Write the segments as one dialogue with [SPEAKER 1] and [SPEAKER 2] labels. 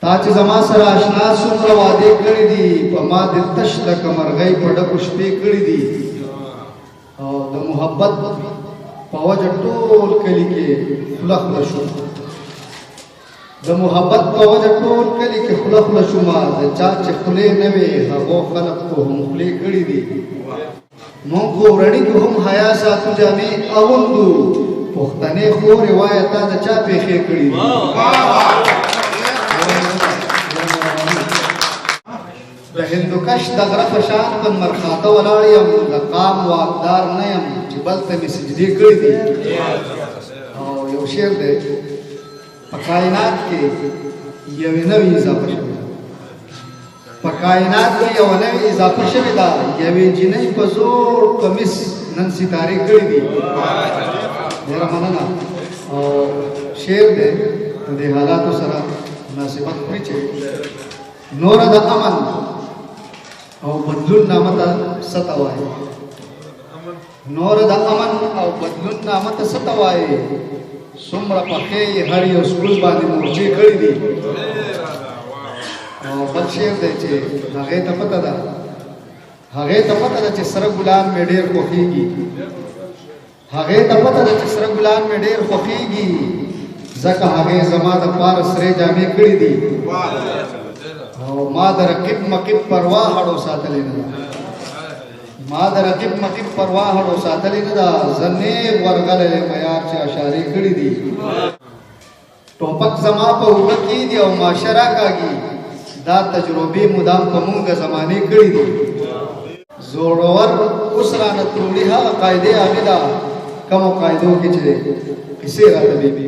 [SPEAKER 1] تا چې زما سره آشنا څومره وعدې کړې دي، په ما دې تش لکه مرغۍ په ډکو شپې کړې دي. او د محبت په وجه ټول کلي کې خوله خوله شو، د محبت په وجه ټول کلي کې خوله خوله شوم. د چا چې خولې نه وې هغو خلک خو هم خولې کړې دي. مونږ خو ورڼي کې هم حیا ساتو، جامې اغوندو، پښتنې خورې وایه تا د چا پېښې کړې دي. د هندوکش د غره په شان په مرخاته ولاړ یم، د قام واکدار نه یم چې بل ته مې سجدې کړې دي. او یو شعر دی، په کائنات کې یوې نوې اضافه شوې ده، په کائنات کې یوه نوې اضافه شوې ده، یوې جینۍ په زوړ قمیص نن ستارې کړې دي. ډېره مننه. او شعر دی د دې حالاتو سره مناسبت خوري چې نوره د امن او بدلون نامه ته څه ته وایي، نوره د امن او بدلون نامه ته څه ته وایي، څومره پخې یې هر یو سکول باندې مورچې کړې دي. او بل شعر دی چې هغې ته پته ده، هغې ته پته ده چې سره ګلان مې ډېر خوښېږي، هغې ته پته ده چې سره ګلان مې ډېر خوښېږي، ځکه هغې زما دپاره سرې جامې کړې دي. او ما د رقیب مقیب پروا هړو ساتلې نه ده، ما د رقیب مقیب پروا هړو ساتلې نه ده، زه نېغ ورغلی یم یار چې اشارې کړې دي. ټوپک زما په اوږه کې دي او ماشه راکاږي، دا تجربې مدام په مونږه زمانې کړې دي. زوړور اوس رانه تروړي هغه قاعدې عابده، کومو قاعدو کې چې قصې راته بي بي.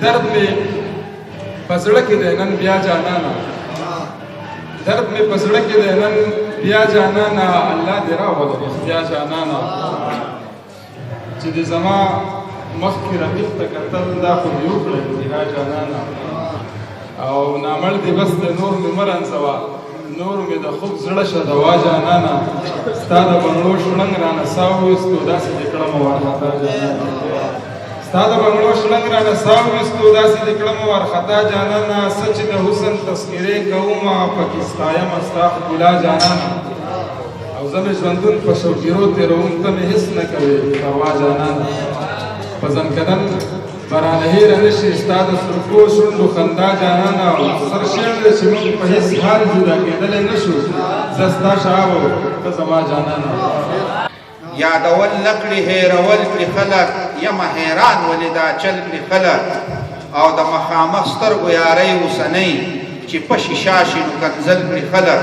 [SPEAKER 2] درد مې په زړه کې دی نن بیا جانانه، درد مې په زړه کې دی نن بیا جانانه، الله دې راوله رښتیا جانانه. چې دې زما مخکې رقیب ته کتل دا خو دې وکړه انتها جانانه. او نامړ دې بس دی نور مې مه رنځوه، نور مې د خوب زړه شه دوا جانانه. ستا د بنګړو شړنګ رانه سا وویستو، داسې دې کړمه وارخطا جانانه. ستا د بنګړو شړنګ رانه سا وویستو، داسې دې کړمه وارخطا جانانه. څه چې د حسن تذکرې کومه پکې ستایمه ستا ښکلا جانانه. او زه مې ژوندون په شوګیرو تېروم، ته مې هېڅ نه کوې پروا جانانه. په ځنکدن به رانه هېره نه شي ستا د سرکو شونډو خندا جانانه. او سر شعر دی چې موږ په هېڅ حال جدا کېدلی نه شو، زه ستا شراب او ته زما جانانه.
[SPEAKER 3] یادول نه کړي هېرول کړي خلک، یمه حیران ولې دا چل کړي خلک. او د مخامخ سترګو یارۍ اوسنۍ چې په شیشه شي نو کنځل کړي خلک،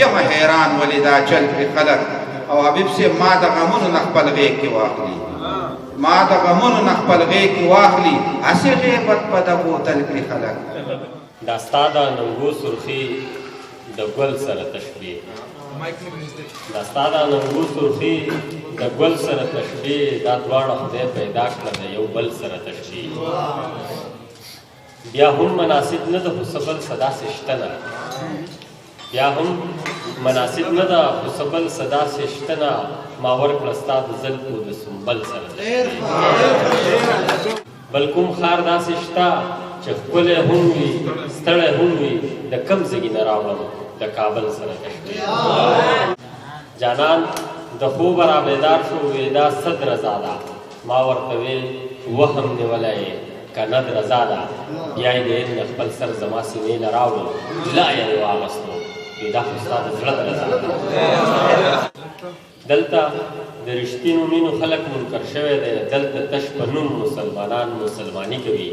[SPEAKER 3] یمه حیران ولې دا چل کړي خلک. او حبیب صاحب ما د غمونو نه خپل غېږ کې واخلي، ما د غمونو نه خپل غېږ کې واخلي، هسې غیبت په د بوتل کړي خلک.
[SPEAKER 4] دا ستا د ننګو سرخي د ګل سره تشبیه، دا ستا د ننګو سرخي د ګل سره تشبیه، دا دواړه خدای پیدا کړه د یو بل سره تشبیه. بیا هم مناسب نه ده خو څه بل څه داسې شته نه، بیا هم مناسب نه ده خو څه بل څه داسې شته نه، ما ورکړه ستا د زلفو د سنبل سره تشبیه. بل کوم ښار داسې شته چې ښکلی هم وي ستړی هم وي، د کم ځای نه راوړم د کابل سره تشبیه. جانان د خوبه را بیدار شو وی دا څه درزا ده، ما ورته ویل وهم نیولی یې که نه درزا ده. بیا یې د هند نه خپل سر زما سینې له راوړو، لا یې واغستو وی دا خو ستا د زړه درزا ده. دلته د رښتینو مینو خلک منکر شوی دی، دلته تش په نوم مسلمانان مسلماني کوي.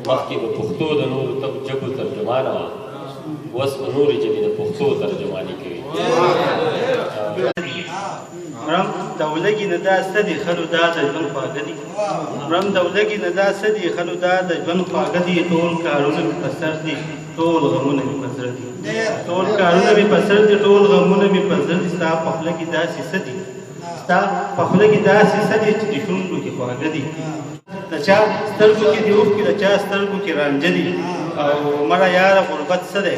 [SPEAKER 4] مخکې به پښتو د نورو ژبو ترجمانه وه، اوس په نورې ژبې د پښتو ترجماني کوي.
[SPEAKER 5] مرم دولګي نه دا څه دي خلو دا د ژوند خواږه دي، مرم دولګي نه دا څه دي خلو دا د ژوند خواږه دي. ټول کارونه مې په سر دي، ټول غمونه مې په زړه دي، ټول کارونه مې په سر دي، ټول غمونه مې په زړه دي. ستا په خوله کې داسې څه دي، ستا په خوله کې داسې څه دي چې د شونډو کې خواږه دي. د چا سترګو کې دي اوښکې، د چا سترګو کې رانجه دي. او مړه یاره غربت څه دی،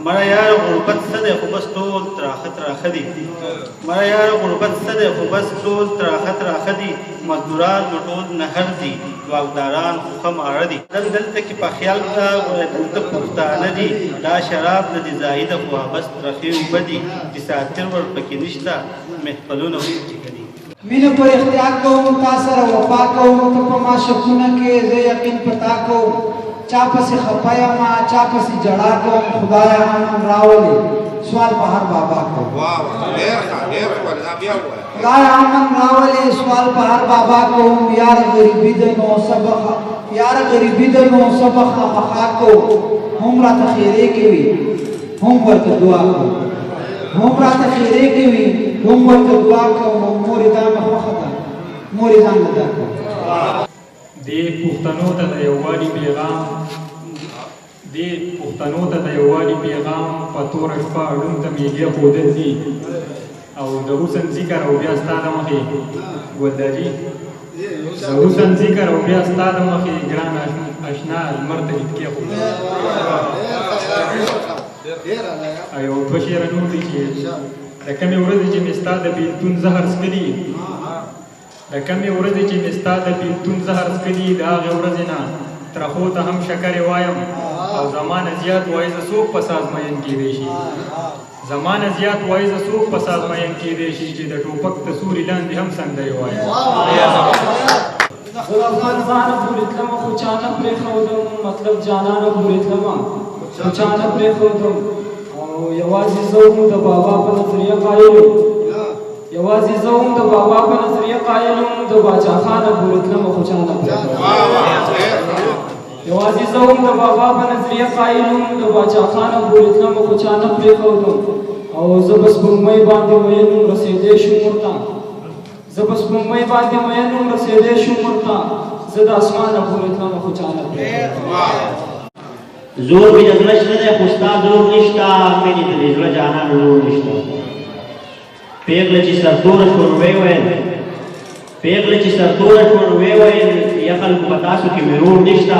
[SPEAKER 5] مړه یاره غربت څه دی خو بس ټول تراخه تراخه دي. مړه یاره غربت څه دی خو بس ټول تراخه تراخه دي. مزدوران نو ټول نهر دي، واکداران خو ښه ماړه دي. دلته کې په خیال دا دلته پښتانه دي، دا شراب نه دي زاهده خو بس ترخې اوبه دي، چې ساتر ورپکې نشته محفلونه هم چې دي.
[SPEAKER 6] مینه پر اختیار کوم، تا سره وفا کوم، ته په ما شکونه کې زه یقین په تا کوم. چا پسې خفه یم، چا پسې ژړا کوم، خدایه امن راولې سوال په هر بابا کوم. خدایه امن راولې سوال په هر بابا کوم. یار غریبي ده نو سبخ، یار غریبي ده نو سبخ خامخا کوم. هم راته ښېرې کوي هم ورته دعا کوم، هم راته ښېرې کوي هم ورته دعا کوم. مورې دا مې خوښه ده، مورې ځان له دا کوم.
[SPEAKER 2] دې پښتنو ته د یووالي پیغام، دې پښتنو ته د یووالي پیغام په توره شپه ړوند ته میږی ښودل دي. او د حسن ذکر او بیا ستا د مخې ګلداجي، د حسن ذکر او بیا ستا د مخې ګران اشنا لمر ته لیدکې ښودل. او یو دوه شعره نور دي چې د کومې ورځې چې مې ستا د بېلتون زهر څښلي، د کومې ورځې چې مې ستا د بېلتون زهر څښلي، د هغې ورځې نه ترخو ته هم شکرې وایم. او زما نه زیات وایي زه څوک په ساز مین کېدی شي، زما نه زیات وایي زه څوک په ساز مین کېدی شي، چې د ټوپک د سوري لاندې هم سندرې وایم.
[SPEAKER 7] زه د خپل ځانه پورې تلمه خو چا نه پرېښودم، مطلب جانانه پورې تلمه خو چا نه پرېښودم. او یوازې زه وم د بابا په نظریه قایل وم، یوازې زه وم د بابا په نظریه قایل وم، د باچا خانه پورې تلمه خو چا نه پرېښودم. یوازې زه وم د بابا په نظریه قایل وم، د باچا خانه پورې تلمه خو چا نه پرېښودم. او زه به سپوږمۍ باندې مین وم رسېدی شوم ورته، زه په سپوږمۍ باندې مین وم رسېدی شوم ورته، زه د اسمانه پورې تلمه خو چا نه پرېښودم.
[SPEAKER 8] زور مې د زړه شته دی خو ستا زور نشته، مینې ته د زړه جانان زور نشته. پیغله چې سرتوره شوه نو ویې ویل، پیغله چې سرتوره شوه نو ویې ویل، یا خلکو په تاسو کې مې رور نشته.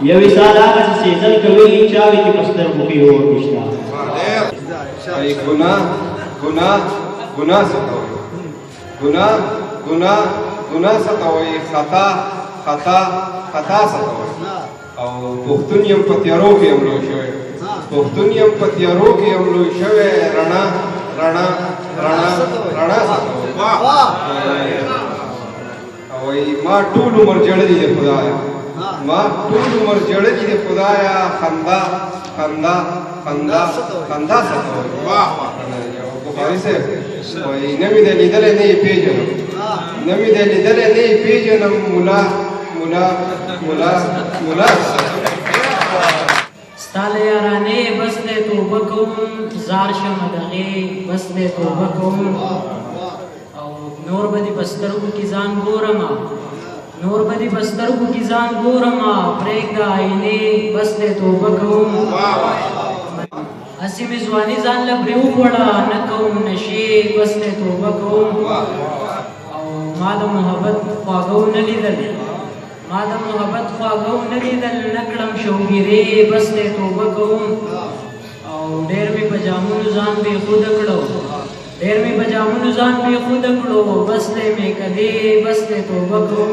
[SPEAKER 8] یوې ساه دغسې سېځل کوي چا وي چې په سترګو کې اور نشته.
[SPEAKER 2] ګناه ګناه ګناه څه ته وایي؟ ګناه ګناه ګناه څه ته وایي؟ خطا خطا خطا څه ته وایي؟ او پښتون یم په تیارو کې یم لوی شوی، پښتون یم په تیارو کې یم لوی شوی، رڼا رڼا رڼا رڼا څه ته وایي؟ او ما ټول عمر ژړلي دي خدایه، ما ټول عمر ژړلي دي خدایه، خندا خندا خندا خندا څه ته وایي؟ بخاري صاحب وایي نه مې دی لیدلی نه یې پېژنم، نه مې دی لیدلی نه یې پېژنم، ملا ملا ملا ملا.
[SPEAKER 9] ستا له یارانې بس دی توبه کوم، زار شمه دغې بس دی توبه کوم. او نور به دې په سترګو کې ځان ګورمه، نور به دې په سترګو کې ځان ګورمه، پرېږده آینې بس دی توبه کوم. هسې مې ځواني ځان له پرې وخوړه، نه کوم نشې بس دی توبه کوم. او ما د محبت خواږه ونه لیدل، ما د محبت خواږه ونه لیدل، نه کړم شوګیرې بس دی توبه کوم. او ډېر مې په جامونو ځان بې خوده کړو، ډېر مې په جامونو ځان بې خوده کړو، بس دی مې کدې بس دی توبه کوم.